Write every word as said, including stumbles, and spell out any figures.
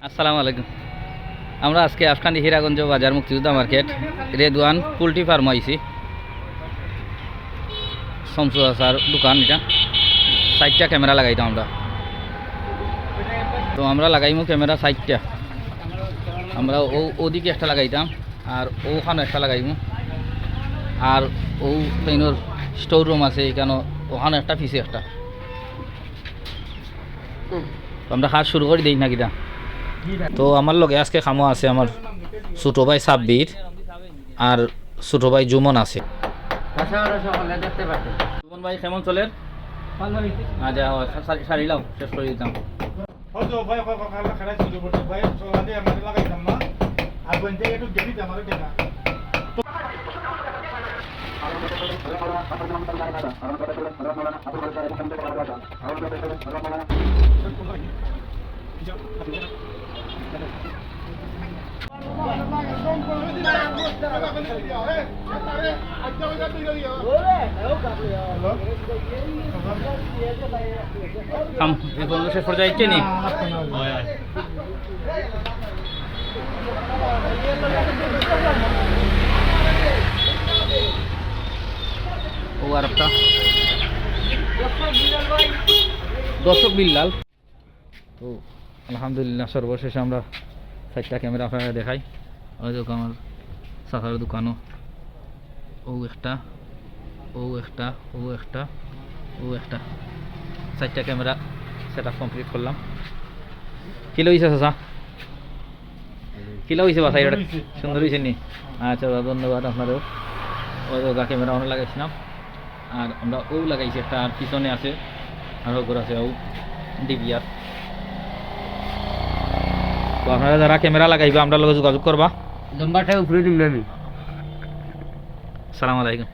আসসালামু আলাইকুম। আমরা আজকে আফকান্দি হীরাগঞ্জ বাজার মুক্তিযোদ্ধা মার্কেট রেদওয়ান পোল্ট্রি ফার্ম আইছি। শমসু আসার দোকান এটা। চাইরটা ক্যামেরা লাগাইতাম আমরা। তো আমরা লাগাইমু ক্যামেরা চাইরটা। আমরা ও ওদিকে একটা লাগাইতাম, আর ওখানো একটা লাগাইমু, আর ও ট্রেনর স্টোর রুম আছে এখানো, ওখানো একটা, পিছে একটা। তো আমরা কাজ শুরু করি দেই না কিতা? তো আমার লগে আজকে কামো আছে আমার ছোট ভাই সাব্বির আর ছোট ভাই জুমন আছে। আশা করি সকলে দেখতে পাচ্ছেন। জুমন ভাই, কেমন চলের? ভালো হয়েছে। আচ্ছা, ও, সা-, সা-, সারিলাম, শেষ করে দিতাম। হয়তো ভাই, ভাই, ভাই, ভাই, খারাপ ছিল বটে। ভাই, চলা দিয়ে আমাকে লাগাইতাম না। আর বলতে একটু দেরি দিয়ে আমাকে দেখা। কাম এই পর্যন্ত শেষ পর্যায়ে আইছে নি? ও আর একটা দর্শক বিল্লাল। তো আলহামদুলিল্লাহ, সর্বশেষে আমরা চাইরটা ক্যামেরা আপনারারে দেখাই। ওই দেখো আমার চাচার দোকানো, ও একটা, ও একটা, ও একটা, ও একটা, চাইরটা ক্যামেরা সেট আপ কমপ্লিট করলাম। কিলা অইছে চাচা? কিলা অইছে বাসায়? সুন্দর অইছে। সুন্দর অইছে নি? আচ্ছা দাদা, ধন্যবাদ আপনারেও। ওই দেখো ক্যামেরা অনো লাগাইছিলাম। আর আমরা ও লাগাইছি একটা, আর পিছনে আছে, আর ওগুলো আছে ও ডিভিআর। তো আপনারা যারা ক্যামেরা লাগাইবা, আমরার লগে যোগাযোগ করবা। নাম্বারটা উপরে দিমু না আমি। সালাম আলাইকুম।